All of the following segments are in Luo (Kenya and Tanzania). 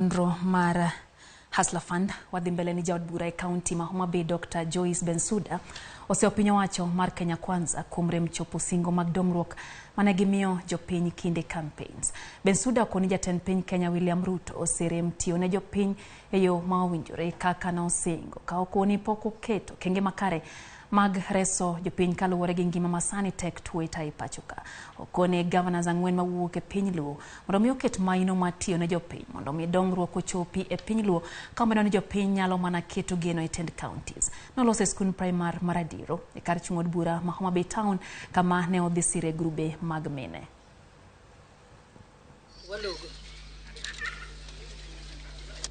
Nonro mar Hustler Fund wadhi mbele ni jaod bura e kaunti ma Homa Bay Dr. Joyce Bensuda oseyo piny owacho mar Kenya Kwanza kuom rem chopo singo mag dongruok mane gimiyo jopiny kinde campaigns. Bensuda okoni jatend piny Kenya William Ruto oserem tiyo ne jopiny e yo ma owinjore kaka nosingo ka okoni pok oketo kenge makare mag reso jopiny kaluwore gi ngima masani tek tweta e pacho ka. Okone governors ang'wen mawuok e piny Luo mondo mi oket maino mar tiyo ne jopiny mondo mi dongruok ochopi e piny Luo ka omedo ni jopiny nyalo mana keto geno e tend counties. Noloso e skund primar mar Adiro e kar chung' od bura ma Homa Bay Town kama ne odhi sire grube mag mine. Walogo.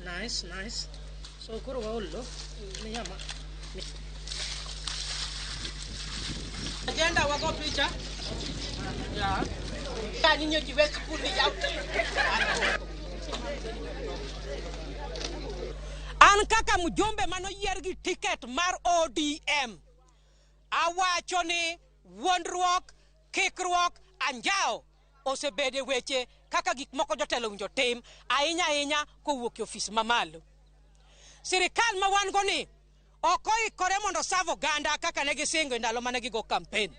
Nice, nice. So koro waolo ni nyama. Agenda wago picha. Yeah. Kanyo jiwe skul ni yaw. An kaka mjumbe manoyier gi ticket mar ODM, awacho ni wuondruok, kikruok, anjawo osebedo e weche kaka gik moko jotelo owinjo tim ahinya ahinya kowuok e ofis mamalo. Sirikal ma wan go ni ok oikore mondo osav oganda kaka ne gisingo e ndalo mane gigo campaign.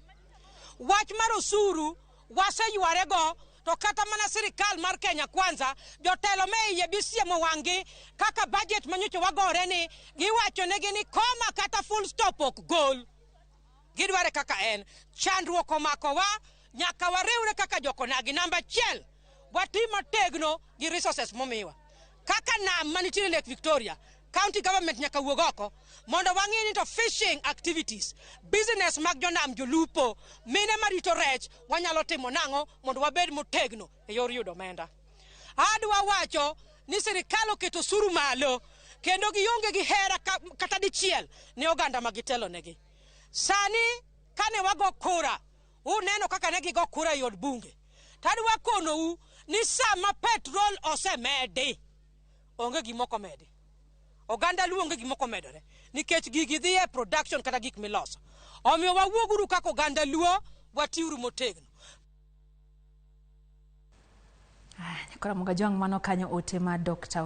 Wach mar osuru waseyware go to kata mana sirikal mar Kenya Kwanza jotelo me iye bisiemo wang'gi kaka budget manyocha wagore ni giwacho negi ni koma kata full stop ok gol. Gidware kaka en. Chandruok omakowa nyaka wariwre kaka jokonagi. Namba achiel, wati motegno gi resources momiwa. Kaka nam manitiere Lake Victoria, county government nyaka wuog oko mondo wang'i ni to fishing activities, business mag jonam jolupo, mine marito rech, wanyalo timo nang'o mondo wabed motegno e yor yudo omenda. Adwa wacho ni sirikal oketo osuru malo kendo gionge gi hera kata dichiel ne oganda ma gitelonegi. Sani kane wago kura, uneno kaka ne gigo kura e od bunge. Tadwa konou ni sama petrol osemedi, onge gima ok omedi. Oganda Luo onge gima ok omedore nikech gigi dhi e production kata gik miloso. Omiyo wawuoguru kaka oganda Luo, watiuru motegno. Koro Moga Jwang' mano kanyo ote mar Dr.